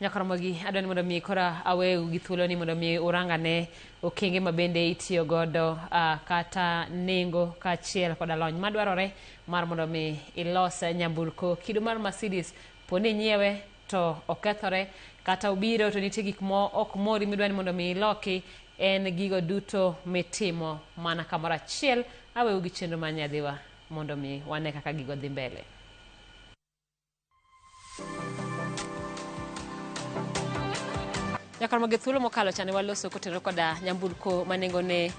Nyakoromogi adwa ni mondo mi koro aweu gi thuolo ni mondo mi urangane okenge ma bende itiyo godo kata nengo kaachiel koda lony madwarore mar mondo mi ilos nyamburko kido mar Mercedes. Poni inyiewe to okethore kata obiro to nitie gik mo ok mori midwa ni mondo mi iloki, en gigo duto mitimo mana kamoro achiel. Aweu gi chenro mar nyadhiwa mondo mi wane kaka gigo dhi mbele. Nyakoromogi thuolo mokalo chane waloso kotenore koda nyamburko ma nengone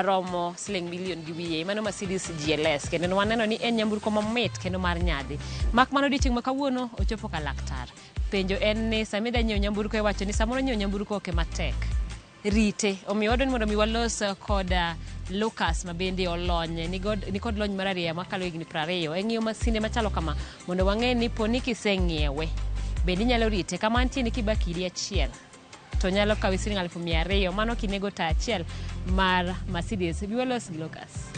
romo siling milion gi wiye, mano Mercedes GLS, kendo ne waneno ni en nyamburko mamit kendo mar nyadhi. Mak mana odiochieng' ma kawuono ochopo ka laktar. Penjo en ni sama idwa nyiewo nyamburko iwacho ni samoro nyiewo nyamburko ok ema tek. Rite. Omiyo wadwa ni mondo mi walos kod Lucas ma bende olony nikod lony mar arieya makalo higni 20 e ng'iyo masinde machalo kama mondo wang'e ni poni kiseng'iewe bende inyalo rite kama antie ni kiba kidi achiel to nyalo kawi siling 200,000 mano kinego ta achiel mar Mercedes. Bi walos gi Lucas.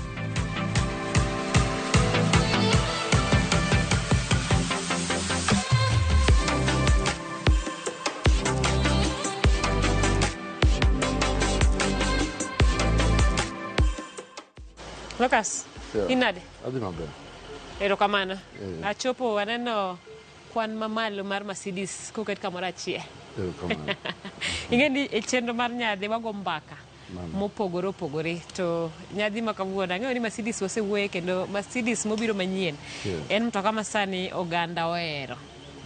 Lucas, Yeah. inade? Adhi maber. Erokamano. Yeah. Achopo aneno kwan mamalo mar Mercedes koket kamoro achiel. Erokamano. Ing'e ni e chenro mar nyadhi wago mbaka Mano. mopogore opogore to nyadhi ma kawuono ang'eyo ni Mercedes wasewuoye kendo Mercedes mobiro manyien Yeah. en mtoka ma sani oganda ohero.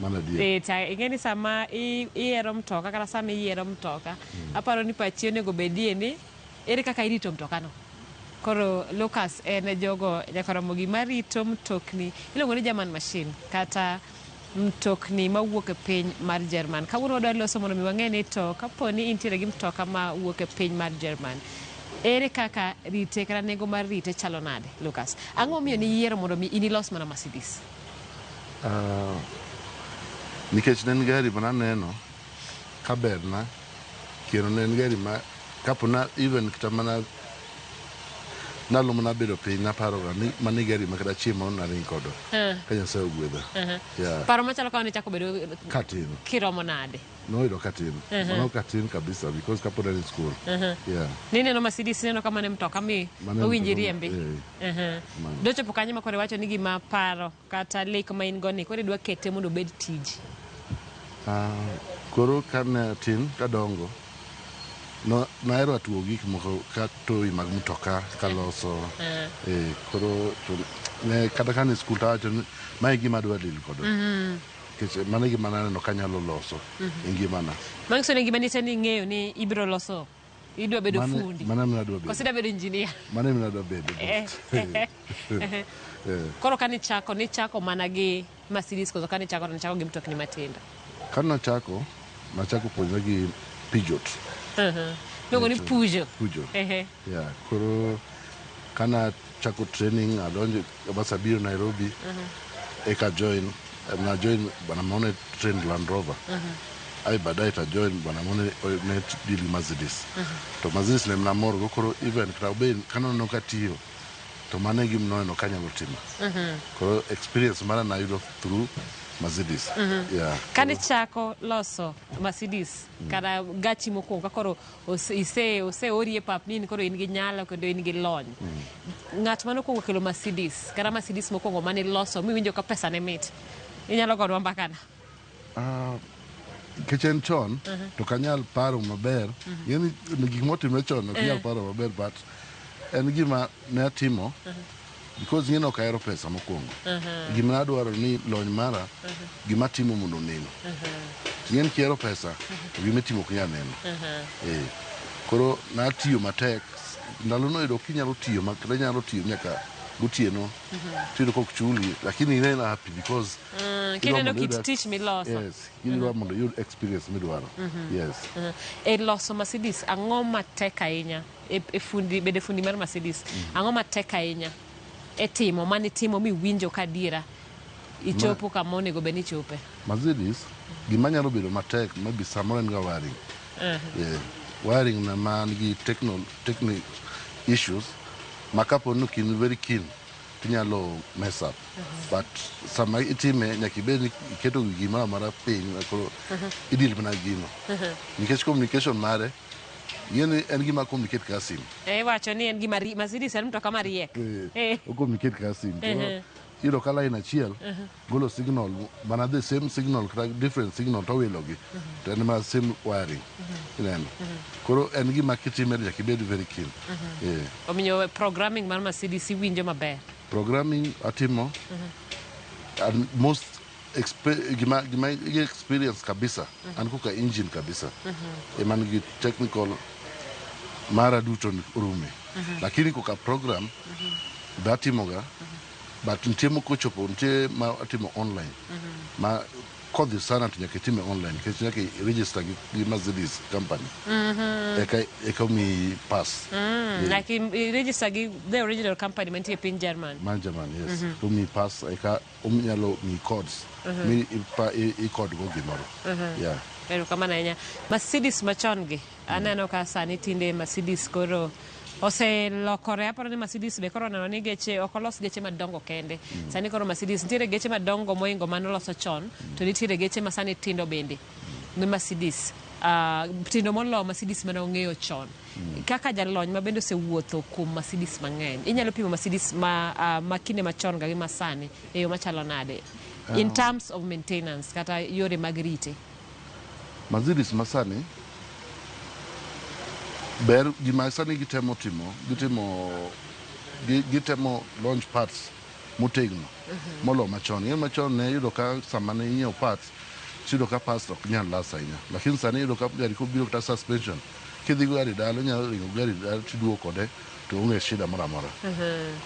Mano adier. Ta ing'e ni sama ihero mtoka kata sama iyiero mtoka aparo ni pachi onego bedie ni ere kaka irito mtokano. Koro Lucas en jogo nyaka gima rito mtokni iluongo ni German machine kata mtokni mawuok e piny mar Jerman. Kawuono wadwa loso mondo mi wang'e ni to kapo ni intiere gi mtoka mawuok e piny mar Jerman, ere kaka rite kata nengo mar rite chalo nade Lucas? Ang'o momiyo niyiero mondo mi in ilos mana Mercedes? Nikech ne en gari mananeno ka berna kendo ne en gari ma kapo na even kata mana ndalo mana bedo piny naparoga ni mano e gari ma kata chieng' moro naring kodo ka Nyasaye ogwedha. Yeah. Paro machalo kamano ichako bedo Katin. kiromo nade? Noyudo katin. Mano katin kabisa because kapod an e school. Yeah. Nineno Mercedes ineno ka mano e mtoka mi Mano e owinji mtoka ma- riembi. eh. Mano. Dochopo kanyo ma koro iwacho ni gima paro kata lek ma in go ni koro idwa kete mondo obed tiji. Koro kane atin kadongo no, nahero tugo gik moko ka toy mag mtoka kaloso. Koro to ne kata kane school tawacho ni mae e gima adwa deal godo. Nikech mano e gima naneno kanyalo loso e ngimana. Manyiso ni ngimani te ning'eyo ni ibiro loso idwa bedo fundi. Mano ema adwa bedo. Koso idwa bedo engineer. Mano ema adwa bedo. Koro kane ichako nichako mana gi Mercedes koso kane ichako to nichako gi mtokni matindo. Kane nachako, nachako puonjra gi Peugeot. Iluongo ni Peugeot. Peugeot. Yeah, koro kana chako training adonjo bas abiro Nairobi eka join na join bwana mone train Land Rover. Ai baadaye ta join bwana mone ne deal gi Mercedes. To Mercedes ne namor go koro even kata obed kaneno katiyo to mano e gima noneno kanyalo timo. Koro experience mara nayudo through Mercedes. Yeah. Kane ichako loso Mercedes kata gachi mokwongo ka koro oseori e pap ni in koro in gi nyalo kendo in gi lony. Ng'at mane okwongo kelo Mercedes kata Mercedes mokwongo mane iloso miwinjo ka pesa ne mit. Inyalo gonwa mbaka na? Nikech en chon to ok anyal paro maber. Ing'e ni gik motimre chon ok inyal paro maber but en gima ne atimo because ing'e ni ok ahero pesa mokwongo. Gima nadwaro ni lony mara gima atimo mondo onen. Ing'e ni kihero pesa to gima itimo ok nyal neno. Koro natiyo matek. Ndalo no yudo kinyalo tiyo kata inyalo tiyo nyaka gotieno. Tiyudo kok chuli lakini ineno happy because Kineno kit tich miloso. Yes, idwa mondo iyud experience midwaro. Yes. E loso Mercedes ang'o matek ahinya e fundi bedo fundi mar Mercedes ang'o matek ahinya e timo manitimo miwinjo ka adiera ichopo kama onego bed ni ichope? Mercedes gima nyalo bedo matek maybe samoro en ga wiring. Yeah. Wiring na man gi technical issues ma kapo ni ok in very keen Tinyalo mess up. But sama itime nyaka ibed ni iketo gimoro amora piny ma koro i-deal mana gi gino. Nikech communication mare, ing'e ni en gima communicate kaka simu. Iwacho ni en gima Mercedes en mtoka mariek. O communicate kaka simu. Koro iyudo ka line achiel golo signal mana the same signal kata different signal to wilogi to en mana same wiring. Ineno. Koro en gima kitime to nyaka ibed very keen. Omiyo programming mar Mercedes iwinjo maber. Programming atimo and most gima experience kabisa an koka engine kabisa ema nigi technical mara duto ni orume, lakini koka program be atimoga, but nitie moko kochopo nitie ma atimo online ma kodhi sana to nyaka itime online nikech nyaka i register gi Mercedes company eka omiyi pass. Like i register gi the original company mantie e piny German. Man German, yes, to omiyi pass eka onyalo miyi codes mi i code go gimoro, yeah. Erokamano ahinya. Mercedes machon gi, aneno ka sani tinde Mercedes koro oselokore. Aparo ni Mercedes be koro oneno ni geche ok olos geche madongo kende. Sani koro Mercedes nitiere geche madongo moingo manoloso chon, to nitiere geche ma sani tindo bende. Ni Mercedes tindo moloyo Mercedes mane ong'eyo chon. Kaka jalony ma bende osewuotho kuom Mercedes mang'eny, inyalo pimo Mercedes ma kinde machon ga gi masani e yo machalo nade? In terms of maintenance kata yore mag rite. Mercedes masani ber. Gima sani gitemo timo, gitemo launch parts motegno molo machon. Ing'e machon ne iyudo ka sama ne inyiewo parts, tiyudo ka parts ok nyal last ahinya, lakini sani iyudo ka gari kobiro kata suspension, kidhi go gari dala, inyalo ringo gari dala tiduogo kode to onge shida moro amora.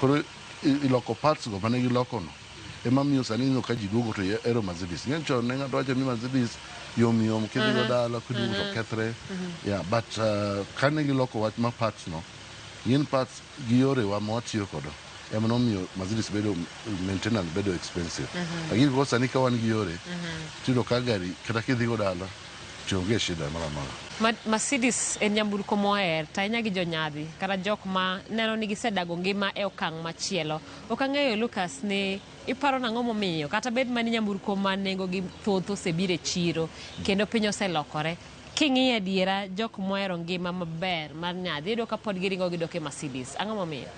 Koro iloko parts go mane giloko no ema miyo sani ineno ka ji duogo to ero Mercedes. Ing'e chon ne ng'ato wacho ni Mercedes yom yom, kidhi go dala kiduogo to kethre. Yeah, but kane giloko wach ma parts no, ng'eny parts gi yorewa ma watiyo kodo ema nomiyo Mercedes bedo maintenance bedo expensive. Lakini koro sani ka wan gi yore, tiyudo ka gari kata kidhi go dala to onge shida moro amora. Mercedes en nyamburko moher to ahinya gi jonyadhi kata jok ma neno ni gisedago ngima e okang' machielo. Ok ang'eyo, Lucas, ni iparo nang'o momiyo kata bed mana ni nyamburko ma nengo gi thoth osebiro e chiro kendo piny oselokore. King'iyo adiera, jok mohero ngima maber mar nyadhi iyudo ka pod giringo gidok e Mercedes. Ang'o momiyo?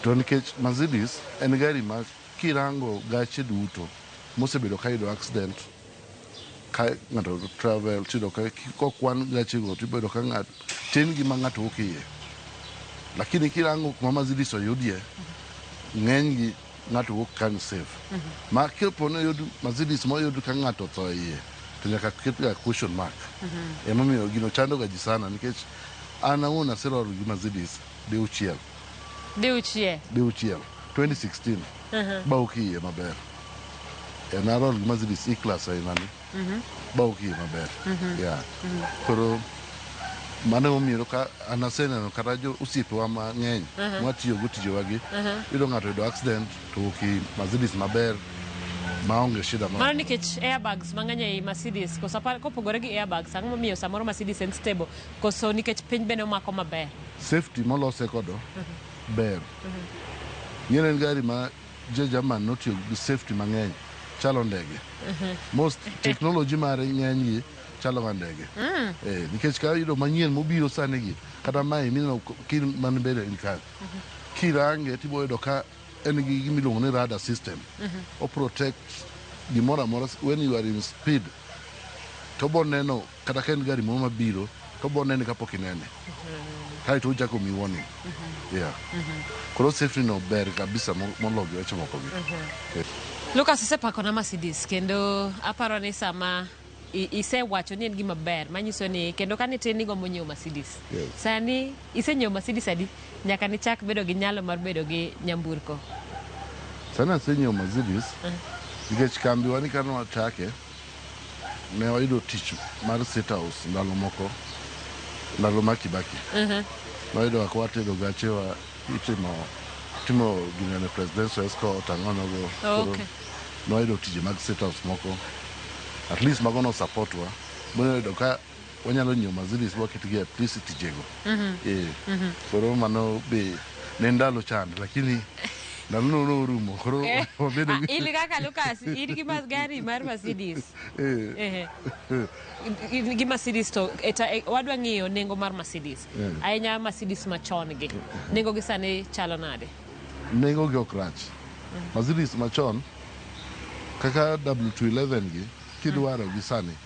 To nikech Mercedes en gari ma kirango gache duto mosebedo ka yudo accident ka ng'ato travel, tiyudo ka kokwan gachego tibedo ka ng'ato tin gi ma ng'ato wuok iye, lakini kirango kuma Mercedes oyudie, ng'eny gi ng'ato wuok kan safe. Ma kapo ni oyud Mercedes moyud ka ng'ato otho e iye to nyaka ket ga question mark. Emomiyo gino chando ga ji sana, nikech an awuon aseroro gi Mercedes diuchiel. Diuchiel. Diuchiel 2016 ba ok iye maber. En arol gi Mercedes E-Class ainani ba ok iye maber, yeah. Koro mano emomiyo ka an aseneno kata jo osiepewa mang'eny mwatiyogo tijewa gi yudo ng'ato yudo accident to wuok i Mercedes maber maonge shida moro Mano amora. Nikech airbags mang'eny ei Mercedes koso kopogore gi airbags, ang'o momiyo samoro Mercedes en stable? Koso nikech piny bende omako maber? Safety molose kodo ber. Ing'e en gari ma jo German notiyo gi safety mang'eny chalo ndege. Most technology mare ng'eny gi chalo ga ndege. Nikech ka yudo manyien mobiro sani gi kata mae mineno man mbele in ka kirange tibo yudo ka en gi gima iluongo ni radar system. O protect gimoro amora when you are in speed, to bo neno kata ka en gari moro mabiro to bo nene kapok inene kaeto ochako mi warning, yeah. Koro safety no ber kabisa moloyo gi weche moko gi. Lucas, isepako na Mercedes kendo aparo ni sama isewacho ni en gima ber manyiso ni kendo ka nitin nigombo nyiewo Mercedes. Yes. Sani isenyiewo Mercedes adi nyaka nichak bedo gi nyalo mar bedo gi nyamburko? Sani asenyiewo Mercedes nikech kambiwa ni kane wachake ne wayudo tich mar State House ndalo moko, ndalo mar Kibaki. Wayudo kaka watero gachewa itimo timo ginene presidential escort ang'onogo. Koro nwayudo tije mag State House moko, at least mago no support wa boyudo ka wanyalo nyiewo Mercedes waketgi at least e tijego. Koro mano be ne ndalo chand, lakini Ndalono norumo koro wabedo Ah, gi in kaka Lucas, in gi gari mar Mercedes. Ehe. In gi Mercedes to wadwa ng'iyo nengo mar Mercedes. Ahinya Mercedes machon gi. Nengo gi sani chalo nade? Nengo gi ok rach. Mercedes machon kaka W211 gi kidwaro gi sani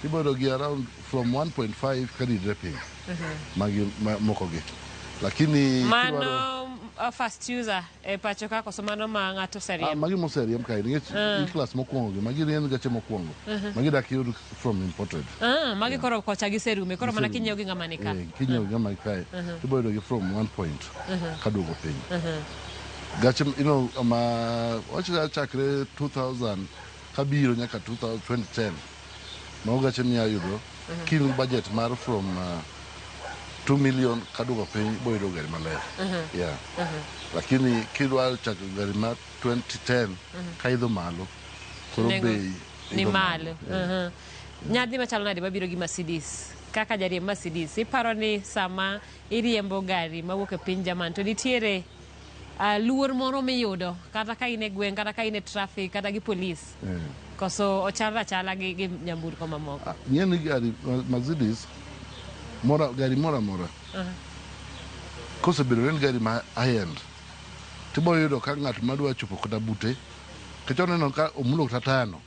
tiboyudo gi around from 1.5 kadidre piny. Magi moko gi. Lakini Mano first user e pacho ka koso mano ma ng'ato oseriembo? Magi moseriemb kae nikech E-class mokwongo gi magi en gache mokwongo. Magi dak yud from imported. Ah, magi koro kocha giserume koro mana kinyiewo gi ng'ama ni ka. Eh, kinyiewo gi ng'ama ni kae tiboyudo gi from 1 point kaduogo piny. Gache ma wacho chakre 2000 kabiro nyaka 2010 mago gache minya yudo kin budget mar from 2 million kaduogo piny iboyudo gari maler. Yeah. Lakini kidwa chako gari mar 2010 kaidho malo koro Nengo bei ni idho malo. Nyadhi machalo nade mabiro gi Mercedes? Kaka jariemb Mercedes, iparo ni sama iriembo gari mawuok e piny German to nitiere luor moro miyudo kata ka in e gweng', kata ka in e traffic, kata gi polis? Koso ochalre achala gi nyamburko mamoko? Ing'e ni gari Mercedes mora gari moro amora kosebedo en gari ma high end tibo yudo ka ng'at madwa chopo kata bute nikech oneno ka omulo kata tayano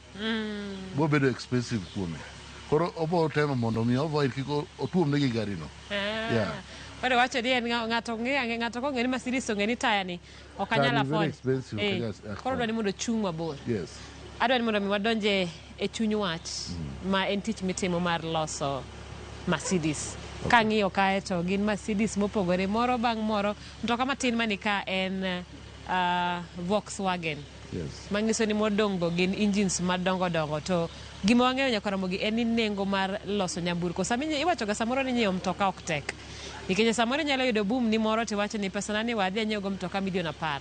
bobedo expensive kuome koro obo temo mondo mi avoid kik otuomne gi gari no. Yeah. Koro wacho ni en ng'ato ng'e ng'ato kong'e ni Mercedes ong'e ni taya ni ok anyal Taya ni very afford. expensive, ok anyal afford. Koro dwa ni mondo ochung' mabor. Yes. Adwa ni mondo mi wadonje e chuny wach ma en tich mitimo mar loso Mercedes. Kang'iyo kae to gin Mercedes mopogore moro bang' moro. Mtoka matin mani ka en Volkswagen. Yes. Manyiso ni modong' go gin engines madongo dongo to gima wang'eyo nyaka Ramogi en ni nengo mar loso nyamburko. Sama iwacho ga samoro ni nyiewo mtoka ok tek. Nikech samoro inyalo yudo boom ni moro tiwacho ni pesana ni wadhi anyiew go mtoka milion 10.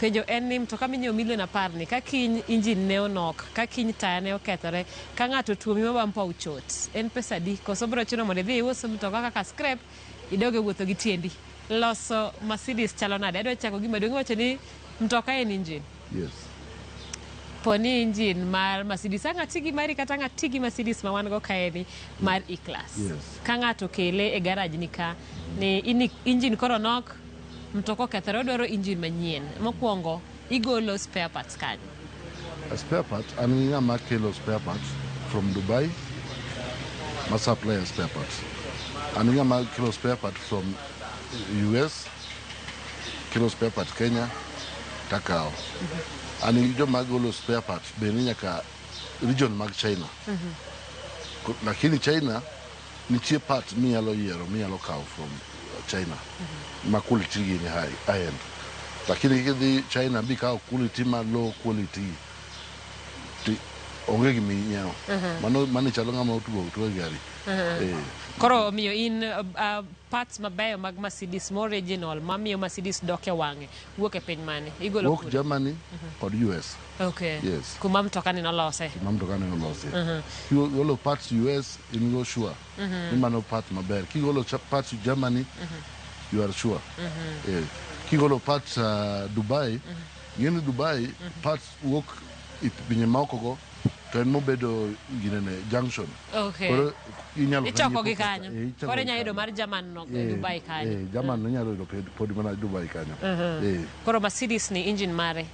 Penjo en ni mtoka minyiewo milion 10 ni ka kiny engine ne onok, ka kiny taya ne okethore, ka ng'ato otuomi ma bampa ochot, en pesa adi? Koso biro chuno mondo idhi ius mtoka kaka scrap, idog e wuotho gi tiendi. Loso Mercedes chalo nade? Adwa chako gima duong' iwacho ni mtoka en engine. Yes. Po ni engine mar Mercedes, ang' ati gi mari kata ang' ati gi Mercedes ma wan go kaeni mar E-Class. Yes. Ka ng'ato okele e garage ni ka, ni ini engine koro nok, mtoka okethore, odwaro engine manyien. Mokwongo, igolo spare parts kanyo. A spare part, an gi ng'ama kelo spare parts from Dubai, ma supply spare parts. An gi ng'ama kelo spare part from US, kelo spare part Kenya, takawo. An gi joma golo spare parts bende nyaka region mag China. Lakini China nitie part minyalo yiero minyalo kawo from China ma quality gi ni high end. Lakini kidhi China bikawo quality ma low quality ti onge gima inyiewo. Mano chalo ng'ama otugo tugo gari. Koro omiyo in parts mabeyo mag Mercedes mo original mamiyo Mercedes dok e wang'e wuok e piny mane? Igolo Wuok kure? Germany kod US. Okay. Yes. Kuma mtoka ni nolose. Kuma mtoka ni olosi. Kigolo parts US in go sure. Ni mano part maber. Kigolo parts Germany you are sure. Kigolo parts Dubai, ng'eni Dubai parts wuok e pinje maoko go to en mobedo ginene junction. Okay. Koro inyalo Ichoko gi nyiepo kanyo. Ichoko Koro gi inyalo yudo kanyo. mar German no Dubai kanyo. German no inyalo yudo pod mana Dubai kanyo. Koro Mercedes ni engine mare.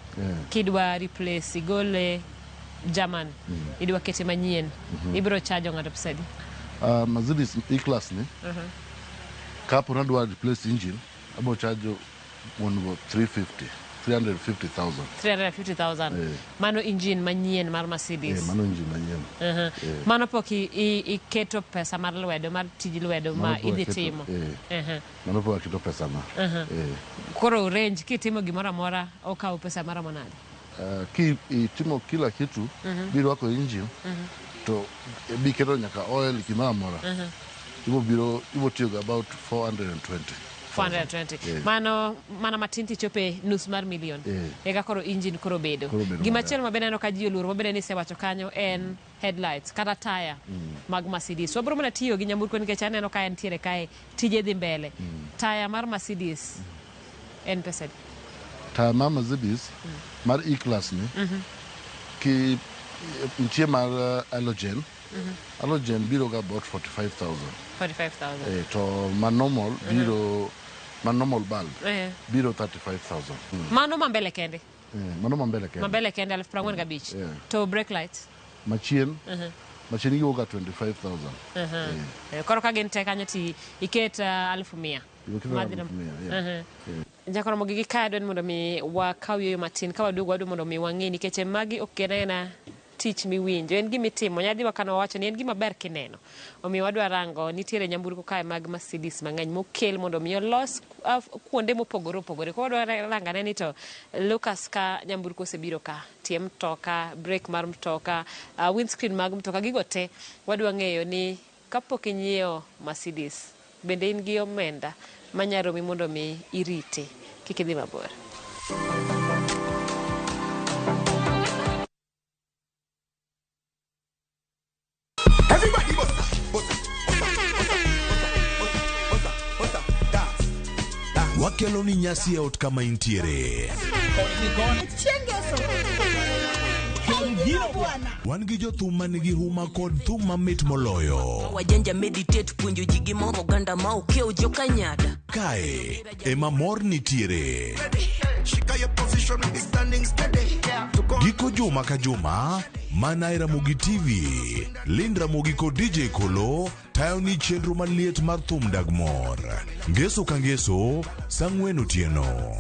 Kidwa replace igole German. Idwa kete manyien. Ibiro charge ng'ato pesa adi? Mercedes E-Class ni. Kapo nadwa replace engine, abo charge wuon go 350, 350,000. 350,000. Mano engine manyien mar Mercedes. Mano engine manyien. Mano pok iketo pesa mar lwedo, mar tij lwedo ma Mano pok idhi aketo, timo. Mano pok aketo pesa na. Koro range kitimo gimoro amora okawo pesa maromo nade? Ki itimo kila kitu, birwako engine, to biketo nyaka oil gimoro amora. Ibo biro ibo tiyo go about 420. 420. Mano mana matin tichope nus mar milion. Eka koro engine koro bedo. Koro bedo Gima maber. chielo mabe neno ka ji oluoro mabe ni isewacho kanyo en headlights kata taya mag Mercedes. Wabiro mana tiyo gi nyamburko nikech aneno ka entiere kae tije dhi mbele. Taya mar Mercedes en pesa adi? Taya mar Mercedes mar E-class ni ki nitie mar halogen. Halogen biro ga about 45,000. 45,000. To ma normal biro ma normal bulb biro 35,000. Mano ma mbele kende. Mano ma mbele kende. Ma mbele kende 45,000. Yeah. To brake lights. Machien. Machien giwuok ga 25,000. Koro ka gin te kanyo ti iket 100,000. Iket Madhi 100,000, yeah. Jakoromo gigi kae adwa ni mondo mi wakaw yueyo matin ka waduogo wadwa mondo mi wang'e nikech magi ok gin aena tich miwinjo en gima itimo nyadhiwa kane wawacho ni en gima ber kineno omiyo wadwa rango nitiere nyamburko kae mag Mercedes mang'eny mokel mondo mi olos kuonde mopogore opogore koro wadwa rangane ni to Lucas ka nyamburko osebiro ka tie mtoka brake mar mtoka windscreen mag mtoka gigo te wadwa ng'eyo ni kapok inyiewo Mercedes bende in gi omenda manyalo romi mondo mi irite kik idhi mabor. Everybody bossa, bossa, bossa, bossa, bossa, bossa, dance, dance. Wakelo ni nyasi e ot kama intiere. Wan gi jothum manigi huma kod thum mamit moloyo. Wajanja meditate puonjo ji gi moro oganda ma okiew jokanyada. Kae ema mor nitiere. Shika your position, be standing steady. Giko juma ka juma, mana e Ramogi TV, Lind Ramogi kod DJ Kolo tayo ni chenro maliet mar thum dag mor. Ngeso ka ngeso, saa ang'wen otieno.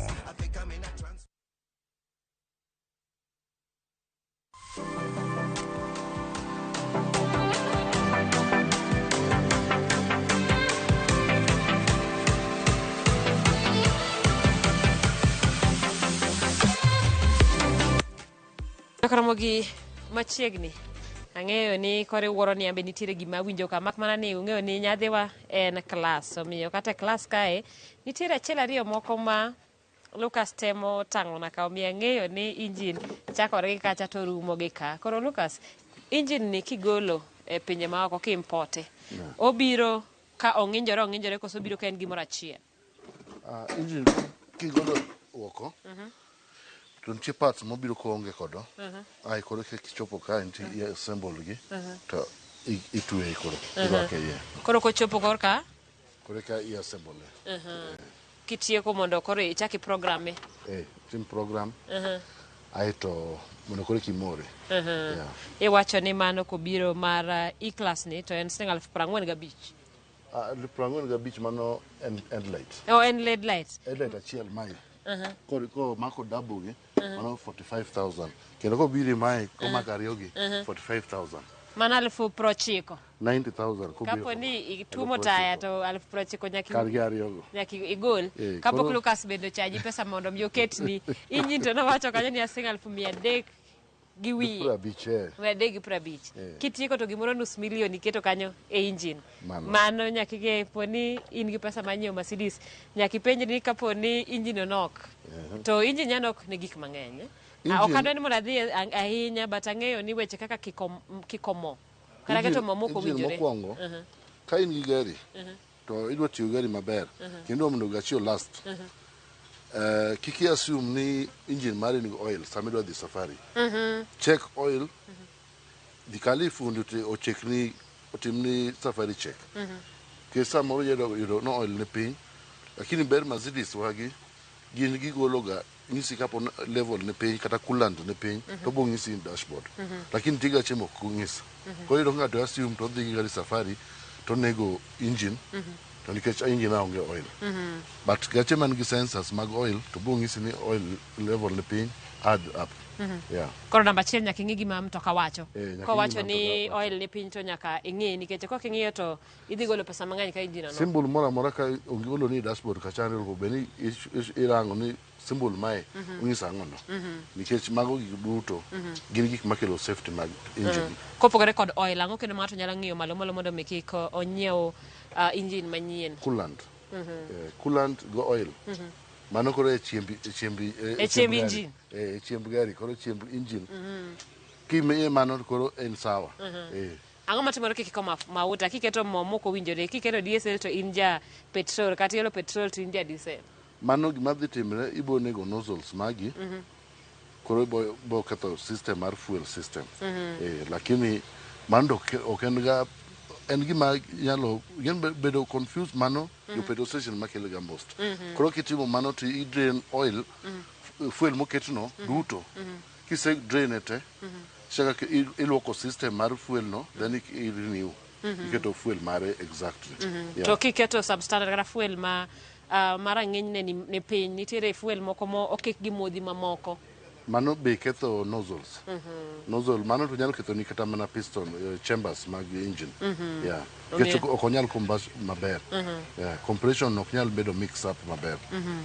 Ramogi machiegni ang'eyo ni koro iwuoro ni ambe nitiere gima awinjo ka mak mana ni ung'eyo ni nyadhiwa en klas omiyo kata e klas kae nitiere achiel ariyo moko ma Lucas temo tang'ona ka omiyo ang'eyo ni injin chakore gi kacha to rumo gi ka. Koro Lucas, injin ni kigolo e pinje maoko kiimpote, obiro ka ong'injore ong'injore koso obiro ka en gimoro achiel? Injin kigolo oko to nitie parts mobiro koonge kodo. Ai koro kichopo kae nitie i assemble gi to itweye koro irwake iye. Koro kochopo korka Koro eka i assemble. Kitieko mondo koro ichak iprograme. Tim program. Aeto mondo koro kimore. Yeah. Iwacho ni mano kobiro mar E-class ni to en siling 45,000. 45,000 mano en headlight. Oh, en LED light. Headlight achiel mae. Koro ko mako double gi mano 45,000. Kendo kobiro mae komako ariyo gi 45,000. Mano 90,000. 90,000 kobiro. Kapo ni ituomo taya to 90,000 nyaka Kar gi ariyo go. nyaka igol. Kapok Lucas bende ochaji pesa mondo mi oketni. Injin to nowacho kanyo ni siling 300,000 gi wiye. 50. 350. Kitieko to gimoro 500,000 iketo kanyo e injin. Mano. Nyaka ing'e po ni in gi pesa mar nyiewo Mercedes, nyaka ipenjri ni kapo ni injin onok. To injin nyalo nok ne gik mang'eny. Ok adwa ni mondo adhi ahinya, but ang'eyo ni weche kaka kiko mo. Kata keto mo mok owinjore. Mokwongo, ka in gi gari, to idwa tiyo gari maber, kendo mondo gachi last. Kik i assume ni engine mari nigi oil sama idwa dhi safari. Check oil. Dhi kali fundi ochekni otimni safari check. Nikech samoro yudo no oil ni piny, lakini ber Mercedes wagi gin gigolo ga ng'isi kapo level ni piny kata coolant ni piny to bo ng'isi in dashboard. Lakini nitie gache mok ng'is. Koro iyudo ka ng'ato assume to odhi gi gari safari to onego engine to nikech engine onge oil. But gache man gi sensors mag oil to bo ng'isi ni oil level ni piny, add up. Yeah. Koro namba achiel nyaka ing'i gima mtoka wacho. Nyaka Kowacho ing'i ni gima mtoka wacho. oil ni piny to nyaka ing'i nikech kok ing'iyo to idhi golo pesa mang'eny ka engine onok. Symbol moro amora ka ogolo ni dashboard kacha onego bed ni irango ni symbol mae onyiso ang'o no. Nikech mago gik duto gin gik makelo safety mag engine. Kopogore kod oil, ang'o kendo ma ng'ato nyalo ng'iyo malo malo mondo mi kik onyiew engine manyien? Coolant. Coolant go oil. Mano koro e chiemb engine. E chiemb gari, koro chiemb engine. Kimiye mano koro en sawa. Ang'o matimore kikiko mauta, kiketo mo mok owinjore, kiketo diesel to in ja petrol, kata iolo petrol to in ja diesel? Mano gima dhi timre, ibo nego nozzles magi. Koro ibo ketho system mar fuel system. Lakini mano to ok en ga en gima nyalo gin bedo confused mano jo petrol station makelo ga most. Koro kitimo mano to i drain oil fuel moketno duto. Kise drain te, chaka iluoko system mar fuel no, then i renew. Iketo fuel mare exactly. Yeah. To kiketo substandard kata fuel ma marang'iny ne ni piny, nitiere fuel moko mo okik gi modhi mamoko. Mano be ketho nozzles. Nozzle mano to nyalo ketho ni kata mana piston chambers mag engine. Yeah. Nikech ok onyal combust maber. Yeah. Compression ok nyal bedo mix up maber.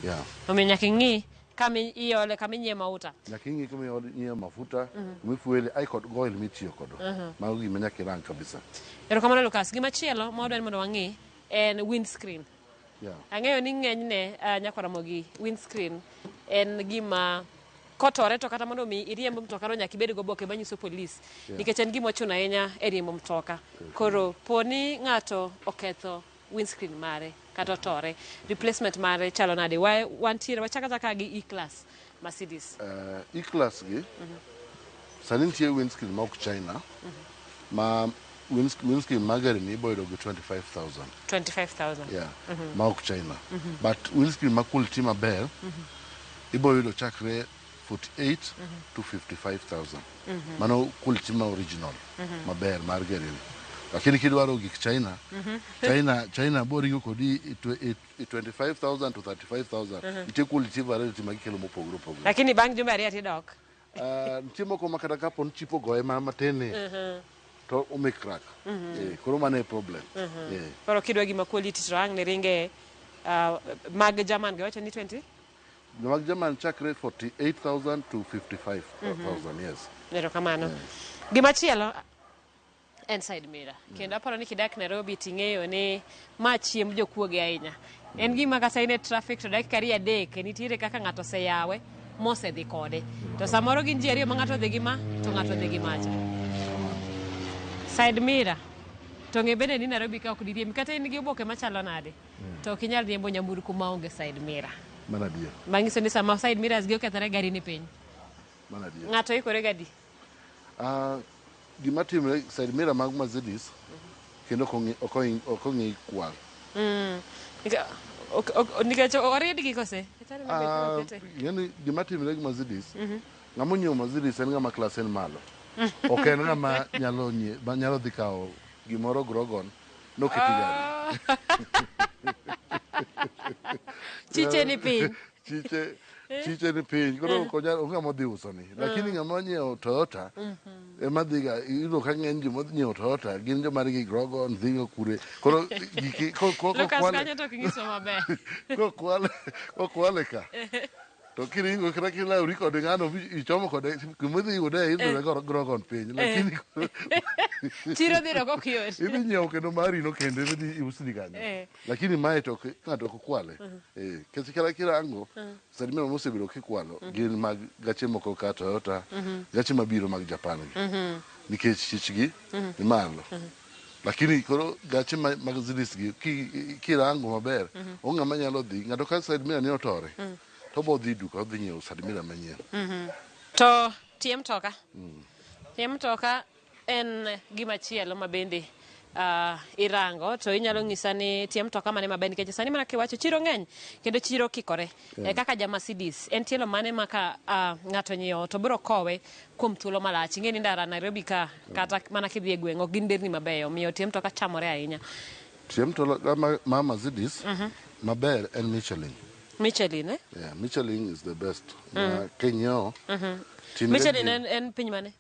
Yeah. Omiyo nyaka ing'i kama iole, kama inyiewe mauta. Nyaka ing'i kama inyiewe mafuta, kuma ifuele, ai kod oil mitiyo kodo. Mago gima nyaka irang kabisa. Erokamano Lucas. Gimachielo ma wadwa ni mondo wang'i en windscreen. Yeah. Ang'eyo ni ng'enyne nyakwar Ramogi, windscreen en gima kotore to kata mondo mi iriemb mtoka no nyaka ibed gi oboke manyiso polis. Nikech en gima ochuno ahinya e riembo mtoka. Koro po ni ng'ato oketho windscreen mare kata otore, replacement mare chalo nade? Wantiere wachaka chaka gi E-class Mercedes. E-class gi sani nitie windscreen ma ok China ma windscreen mar gari ni ibo yudo gi 25,000. 25,000. Yeah, ma ok China. But windscreen ma quality maber ibo yudo chakre 48 to 55,000. Mano quality ma original maber mar gari ni. Lakini kidwaro gik China, China bo ringo kodi i 25,000 to 35,000. Nitie quality variety ma gikelo mopogore opogore. Lakini bang' jumbe ariyo tidok. Nitie moko ma kata kapo ni chip ogoye mana matin ni to omi crack. Koro mano e problem. Koro kidwa gima quality to ang' ne ringe mag German gi wacho ni 20? Mag German chakre 48,000 to 55,000, yes. Erokamano. Gimachielo en side mirror. Kendo aparo ni kidak Nairobi ting'eyo ni ma chiemb jokuoge ahinya. En gima kata in e traffic to dakika 2-3 nitiere kaka ng'ato oseyawe mosedhi kode. To samoro gin ji ariyo ma ng'ato odhi gi ma to ng'ato odhi gi macha. Side mirror. To ng'e bende ni Nairobi ka ok diriembi kata in gi oboke machalo nade to ok inyal riembo nyamburko maonge side mirror. Mano adier. Manyiso ni sama side mirrors gi okethore gari ni piny. Mano adier. Ng'ato ikore gadi? Gima timre side mirror mag Mercedes kendo ok ong'i kwal. Nikech oridgi kose? Ng'eni gima timre gi Mercedes, ng'ama onyiewo Mercedes en ng'ama class en malo. Ok en ng'ama nyalo dhi kawo gimoro grogon noketi gari. Chiche ni piny. Chiche ni piny. Koro ok onyal, onge ng'ama odhi uso ni. Lakini ng'ama onyiewo Toyota ema dhiga, iyudo ka ng'eny joma onyiewo Toyota gin joma nigi grogon, dhigo kure. Koro giki, Lucas, kanyo to ok inyiso maber. Kokwale ka. To kiringo kata kilawri kode ng'ano ichomo kode kuma idhi yude idhi grogon piny. Lakini chiro dhi dok ok yot. Idhi nyiewo kendo mari no kendo idhi usni kanyo. Lakini mae to ng'ato ok kwale. Kech kata kirango side mirror mosebedo kikwalo gin mag gache moko ka Toyota, gache mabiro mag Japan gi. Nikech chichgi ni malo. Lakini koro gache mag Mercedes gi kirango maber, onge ng'ama nyalo dhi. Ng'ato ka side mirror ni otore, to bo dhi duka odhi nyiewo side mirror manyien. To tie mtoka. Tie mtoka en gima chielo ma bende irango to inyalo ng'isa ni tie mtoka mane maber nikech sani mana kiwacho chiro ng'eny kendo chiro kikore. Kaka ja Mercedes en tielo mane ma ka ng'ato nyiewo to biro kowe kuom thuolo malach. Ing'e ni ndara Nairobi ka kata mana kidhi e gweng' ok gin nderni mabeyo, omiyo tie mtoka chamore ahinya. Tie mtoka ma Mercedes maber en Michelin. Michelin, eh? Yeah, Michelin is the best. Ma kinyiewo, tin Michelin en piny mane?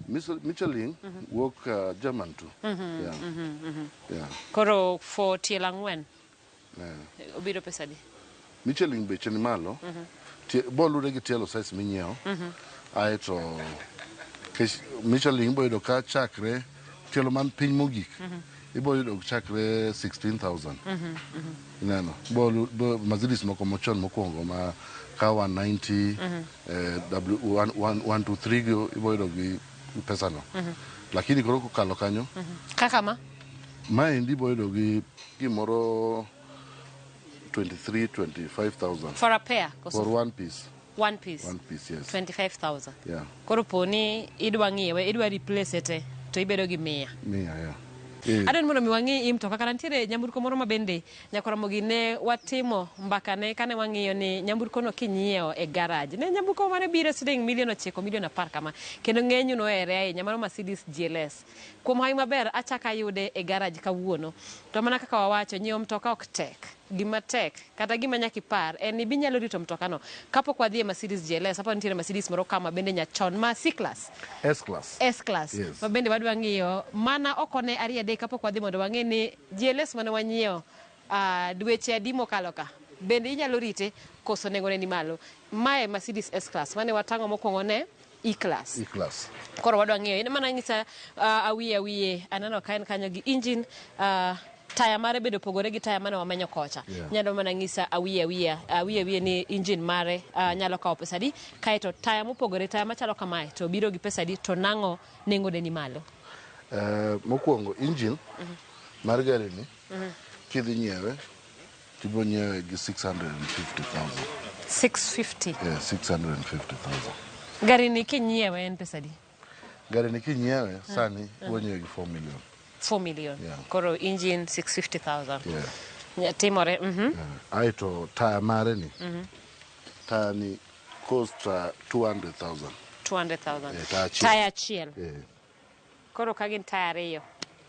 Michelin wuok German too. Yeah. Yeah. Koro for tielo 4. Yeah. Obiro pesa adi? Michelin beche ni malo. Bo luwre gi tielo size minyiewo. Aeto Michelin ibo yudo ka chakre tielo man piny mogik. Ibo yudo chakre 16,000. Ineno. Bo Mercedes moko mochon mokwongo ma ka 190, W one, one, one, two, three go ibo yudo gi pesa no. Lakini koro kokalo kanyo, Kaka ma? Maendi ibo yudo gi gimoro 23 25,000 For a pair koso for one piece. One piece? One piece, yes. 25,000. Yeah. Koro poni idwa ng'iewe, idwa replace te, to ibedo gi 100. 100, yeah. Eh. Adwa ni mondo mi wang'i i mtoka kata nitiere nyamburko moro ma bende nyakoromogi ne watimo mbakane kane wang'iyo ni nyamburko no kinyiewo e garage ne nyamburko mane biro siling milion 9, milion 10 kama, kendo ng'enyu nohere ahinya, mano Mercedes GLS. Kuom hawi maber achako ayude e garage kawuono. To mana kaka wawacho, nyiewo mtoka ok tek. Gima tek kata gima nyaka ipar en ni binyalo rito mtokano. Kapok wadhi e Mercedes GLS, apa nitiere Mercedes moro kama bende nyachon ma C-Class. S-Class. S-Class. Yes. Ma bende wadwa ng'iyo mana okone ariyo adek kapok wadhi mondo wang'e ni GLS mane wanyiewo dweche adi mokalo ka bende inyalo rite koso nengone ni malo. Mae Mercedes S-Class mane watang'o mokwongo ne E-Class. E-Class. Koro wadwa ng'iyo in mana ng'isa awiye aneno ka en kanyo gi engine, taya mare bende opogore gi taya mane wamenyo kocha. Yeah. Nyalo mana ng'isa awiye ni engine mare nyalo kawo pesa adi, kaeto taya mopogore, taya machalo kamae to biro gi pesa adi, to nang'o nengone ni malo? Mokwongo engine mar gari ni kidhi nyiewe tibiro nyiewe gi 650,000. 650. Yeah, 650,000. Gari ni kinyiewe en pesa adi? Gari ni kinyiewe sani ibiro nyiewe gi 4 million. 4 million. Yeah. Koro engine 650,000. Yeah. Timore. Yeah. Aeto taya mare ni. Taya ni cost 200,000. 200,000. Yeah, taya achiel. Taya achiel. Yeah. Koro ka gin taya ariyo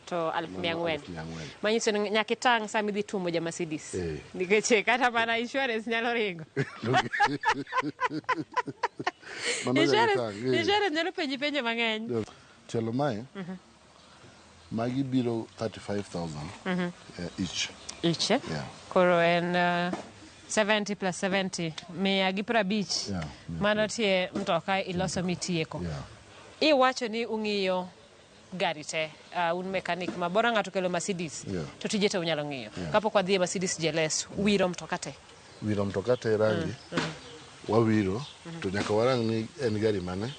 to 4,000. 4,000. Manyiso ni nyaka itang' sama idhi tuomo ja Mercedes. Eh. Nikech kata mana insurance nyalo ringo. Mano nyaka itang', eh. Insurance nyalo penji penjo mang'eny. Tielo mae, magi biro 35,000 each. Each, eh? Yeah. Koro en 70 plus 70, 150. Yeah, Mano tie mtoka iloso mitieko. Yeah. Iwacho ni ung'iyo gari te, un mechanic ma bora ng'ato kelo Mercedes, Yeah. to tije te unyalo ng'iyo. Yeah. Kapok wadhi e Mercedes GLS, wiro mtoka te. Wiro mtoka te rangi, wawiro, to nyaka warang ni en gari mane.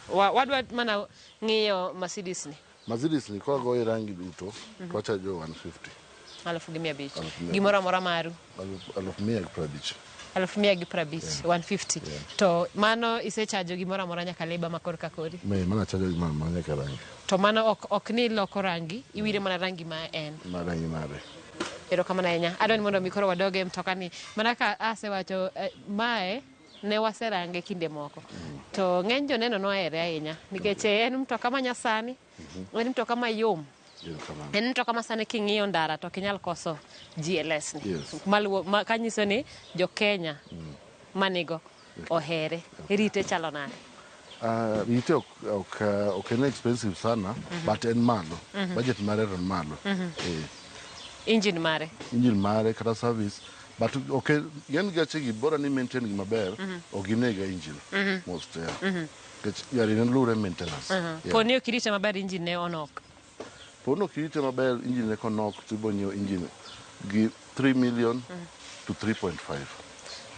Wadwa mana ng'iyo Mercedes ni. Mercedes ni kwagoye rangi duto, to wachajo 150. 1,500. 1,500. Gimoro amora maru. 1,150. 1,150, 150. Yeah. To mano isechajo gimoro amora nyaka leba ma korka kori. Me, mana chajo gimoro amora nyaka rangi. To mano ok ni loko rangi, iwire mana rangi ma en. Ma rangi mare. Erokamano ahinya. Adwa ni mondo mi koro wadog e mtoka ni. Mana ka asewacho, mae ne waserange kinde moko. To ng'eny joneno nohere ahinya nikech en mtoka ma nyasani, en mtoka mayom. En mtoka ma sani king'iyo ndara to ok inyal koso GLS ni. Yes. Maluwo, kanyiso ni jo Kenya manigo ohere. Rite chalo nade? Rite ok en expensive sana, but en malo. Budget mare to en malo. Engine mare? Engine mare kata service. But okay, yen gache gi bora ni maintain gi maber, ok ginega engine. Most, yeah. Nikech gari ne luwre maintenance. Yeah. Poni ok irite maber engine ne onok. Poni ok irite maber engine ne konok, to ibiro nyiewo engine gi 3 million to 3.5.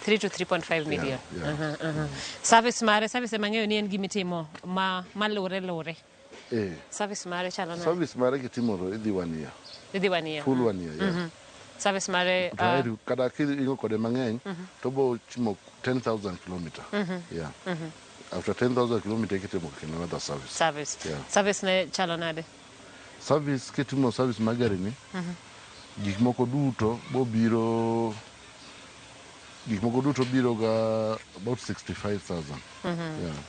3 to 3.5 million. Yeah, yeah. Service mare, service ema ng'eyo ni en gimitimo ma lure lure. Service mare chalo nade? Service mare kitimo to idhi 1 year. Idhi 1 year. Full 1 year, yeah. Service mare, To ahero kata kiringo kode mang'eny, to bo timo 10,000 kilometer. Yeah. After 10,000 kilometer kitimo kendo another service. Service. Yeah. Service ne chalo nade? Service kitimo service mar gari ni, gik moko duto bo biro, gik moko duto biro ga about 65,000. Yeah.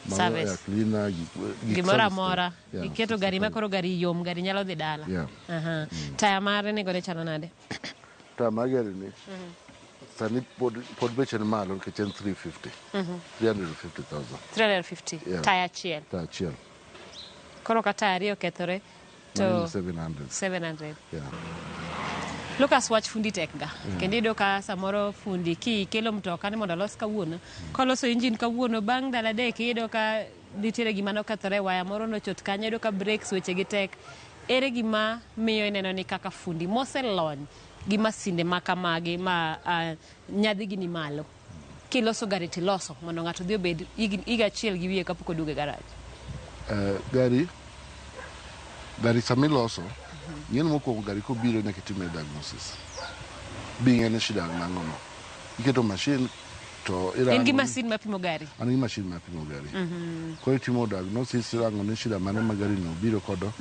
Mano Service. air cleaner, gik Gimoro service te. amora. Yeah, Iketo gari ma koro gari yom, gari nyalo dhi dala. Yeah. Taya mare nengone chalo nade? Taya mar gari ni, sani pod beche ni malo nikech en 350. 350,000. 350. Yeah. Taya achiel. Taya achiel. Koro ka taya ariyo okethore to Mano en 700. 700. Yeah. Lucas, wach fundi tek ga. Kendo iyudo ka samoro fundi kikelo mtoka ni mondo olos kawuono, koloso engine kawuono, bang' ndalo adek iyudo ka nitiere gima nokethore, waya moro nochot kanyo, iyudo ka brakes weche gi tek. Ere gima miyo ineno ni kaka fundi moselony gi masinde ma kamagi ma nyadhi gi ni malo, kiloso gari tiloso mondo ng'ato odhi obed higa achiel gi wiye kapok oduogo e garage? Gari sama iloso, ng'eni mokwongo gari kobiro nyaka itime diagnosis. Bi ng'e ni shida nang'o no. Iketo machine to irango. In gi masin mapimo gari? An gi machine mapimo gari. Koro itimo diagnosis, irango ni shida mane ma gari no biro kodo.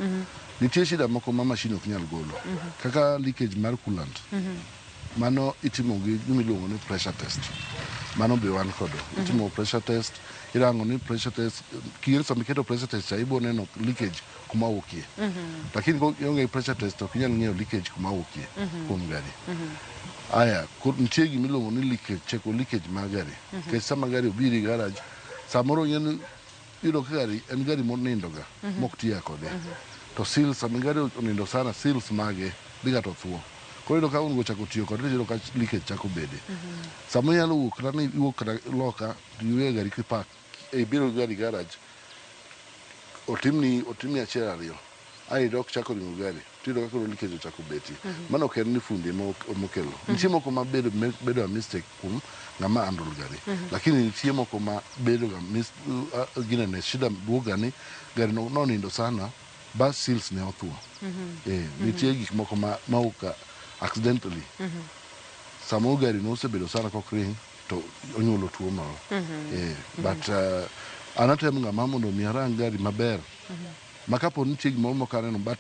Nitie shida moko ma machine ok nyal golo. Kaka leakage mar coolant. Mano itimo gi gima iluongo ni pressure test. Mano be wan kodo. Itimo pressure test, irango ni pressure test, king'e sama iketo pressure test cha ibo neno leakage kuma wuokie. Lakini ka ionge gi pressure test ok inyal ng'eyo leakage kuma wuokie kuom gari. Aya, nitie gima iluongo ni leakage, cheko leakage mar gari. Nikech sama gari obiro e garage, samoro ing'e ni iyudo ka gari en gari monindo ga, mok tiya kode. To seals, sama gari onindo sana, seals mage dhi ga to thuo. Koro iyudo ka onego chako tiyo kode, tiyudo ka leakage chako bede. Sama inyalo wuok kata ni iwuok kata loka, to iweyo gari kipark, ibiro gi gari garage, otimni achiel ariyo, ae idok chako ringo gari, tiyudo ka koro leakage ochako betie. Mano ok en ni fundi ema okelo. Nitie moko ma bedo a mistake kuom ng'ama handle gari. Lakini nitie moko ma bedo ga ginene shida wuok ga ni gari no nonindo sana, ba seals ne othuo. Nitie gik moko ma wuok ga accidentally. Samoro gari no osebedo sana kok ring, to onyuolo tuo moro. But an atemo ng'ama mondo mi arang gari maber. Ma kapo ni nitie gimoro mok aneno, but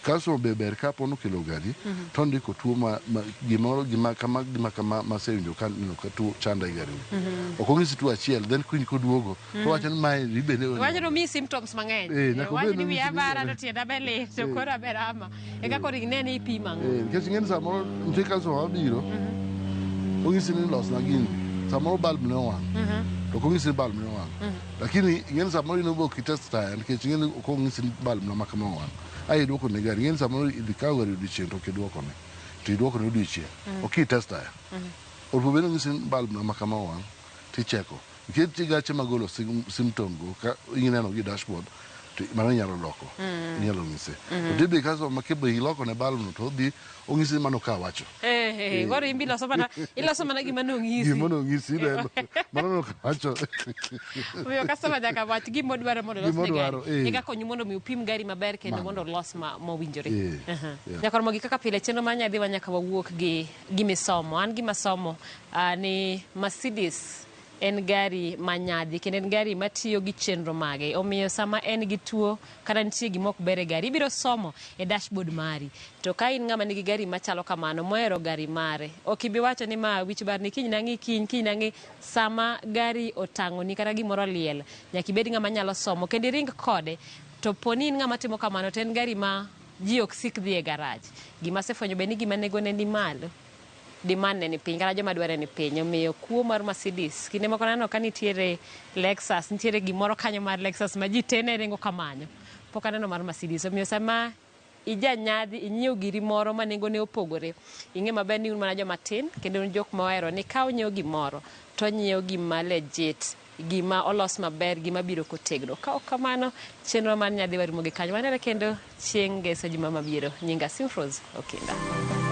customer be ber kapo ni okelo gari, to ondiko tuo ma gimoro gima kama gima kama masewinjo ka neno ka tuo chanda e gari ni. Ok onyisi tuo achiel, then kiny koduogo, to owacho ni mae bende Wacho ni omiyi symptoms mang'eny. Nyaka Wacho obed ni ni wiya onyisi bara ni- to tienda be lit, to kora be rama. Eka koro ine ni ipimo ang'o. Nikech ing'e ni samoro nitie customer mabiro, onyisi ni losna gini, samoro bulb ne owang'. To ok onyisi ni bulb ne owang'. Lakini ing'e ni samoro in ok itest taya nikech ing'e ni ok onyisi ni bulb na ma kama owang'. Ae iduoko ne gari, ing'e ni samoro idhi kaw gari odiochieng' to ok iduoko ne. To iduoko ne odiochieng', ok itest taya. Onego bed ni onyisi ni bulb na ma kama owang', ticheko. Nikech nitie gache magolo symptom go ka ineno gi dashboard, to mano inyalo loko, inyalo nyise. To tibe customer ma kebe iloko ne bulb no to odhi onyisi ni mano ka wacho. Koro in be iloso mana gima nonyisi. Gima nonyisi ineno. Mano nok wacho. Omiyo customer nyaka wach gima odwaro mondo olos Gima ne gari. odwaro, eh. Eka konyu mondo mi upim gari maber kendo Mano. mondo olos mowinjore. Nyaka romo gi kaka pile chenro mar Nyadhiwa nyaka wawuok gi gimisomo. An gima somo ni Mercedes en gari ma nyadhi kendo en gari matiyo gi chenro mage. Omiyo sama en gi tuo kata nitie gima ok ber e gari, ibiro somo e dashboard mari. To ka in ng'ama nigi gari machalo kamano, mohero gari mare, ok ibi wacho ni ma wich bar ni kiny nang'i kiny, kiny nang'i. Sama gari otang'oni kata gimoro liel, nyaka ibed ng'ama nyalo somo kendo iring kode. To po ni in ng'ama timo kamano, to en gari ma ji ok sik dhi e garage. Gima asefwenyo be ni gima nengone ni malo, demand ne ni piny, kata joma dware ni piny. Omiyo kuo mar Mercedes, kinde moko naneno ka nitiere Lexus, nitiere gimoro kanyo mar Lexus ma ji te ne ringo kamanyo. Pok aneno mar Mercedes. Omiyo sama ija nyadhi, inyiewo giri moro ma nengone opogore, ing'e maber ni un mana joma tin, kendo un jok mohero ni ka onyiewo gimoro, to onyiewo gima legit, gima olos maber, gima biro kotegno. Ka ok kamano, chenro mar Nyadhiwa rumo gi kanyo. Wanere kendo chieng' ngeso juma mabiro. Nyinga Simfrose Okinda.